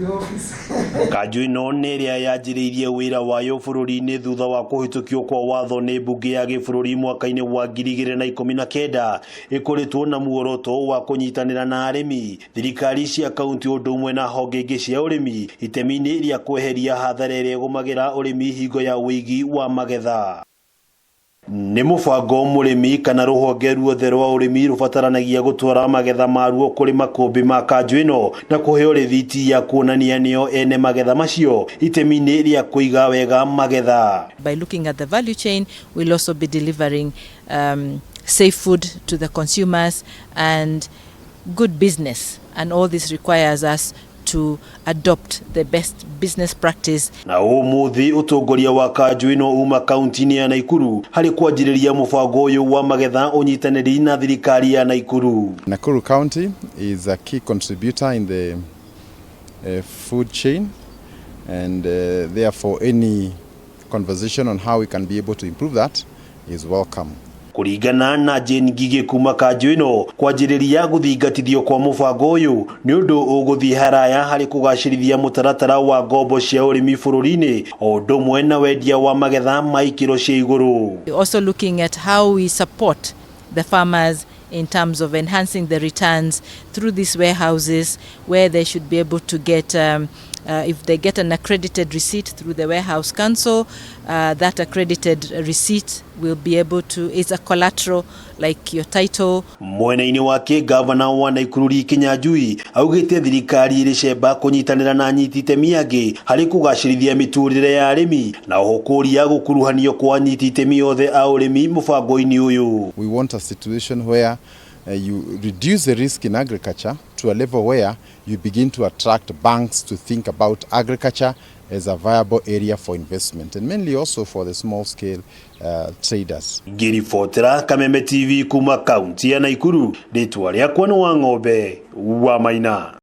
Kanjũ ĩno nĩ ĩrĩa yanjĩrĩirie wĩra wayo bũrũri-inĩ thutha wa kũhĩtũkio kwa watho nĩ mbunge ya gĩbũrũri mwaka-inĩ wa 2019, ĩkoretwo na muoroto wa kũnyitanĩra na arĩmi, thirikari cia kaunti ũndũ ũmwe na honge ingĩ cia ũrĩmi itemi-inĩ rĩa kweheria hathara ĩrĩa ĩgũmagĩra ũrĩmi hingo ya ũigi wa magetha. Nĩ mũbango mũrĩmi kana rũhonge ruothe rwa ũrĩmi rũbataranagia gũtwara magetha maruo kũrĩ makũmbĩ ma kanjũ ĩno na kũheo rĩthiti ya kuonania nĩo ene magetha macio itemi-inĩ rĩa kũiga wega magetha. By looking at the value chain, we'll also be delivering safe food to the consumers and good business. And all this requires us to adopt the best business practice. Na ũmũthĩ ũtongoria wa kanjũ ĩno uma kaunti-inĩ ya Naikuru harĩ kwanjĩrĩria mũbango ũyũ wa magetha ũnyitanĩri na thirikari ya Naikuru. Nakuru County is a key contributor in the food chain, and therefore any conversation on how we can be able to improve that is welcome. Kũringana na Jane Ngigĩ kuma kanjũ ĩno, kwanjĩrĩria gũthingatithio kwa mũbango ũyũ nĩ ũndũ ũgũthiĩ haraya harĩ kũgacĩrithia mũtaratara wa ngombo cia ũrĩmi bũrũri-inĩ o ũndũ ũmwe na wendia wa magetha ma ikĩro cia igũrũ. We're also looking at how we support the farmers in terms of enhancing the returns through these warehouses, where they should be able to get, if they get an accredited receipt through the Warehouse Council, that accredited receipt will be able to, it's a collateral like your title. Mwena-inĩ wake, gavana wa Naikuru Lee Kinyanjui augĩte thirikari ĩrĩ cemba kũnyitanĩra na anyiti itemi angĩ harĩ kũgacĩrithia mĩtũrĩre ya arĩmi na oho kũria gũkuruhanio kwa anyiti itemi othe a ũrĩmi mũbango-inĩ ũyũ. We want a situation where you reduce the risk in agriculture to a level where you begin to attract banks to think about agriculture as a viable area for investment, and mainly also for the small scale traders. Ngĩribotera Kameme TV kuma kaunti ya Naikuru, rĩtwa rĩakwa nĩ wa ng'ombe wa Maina.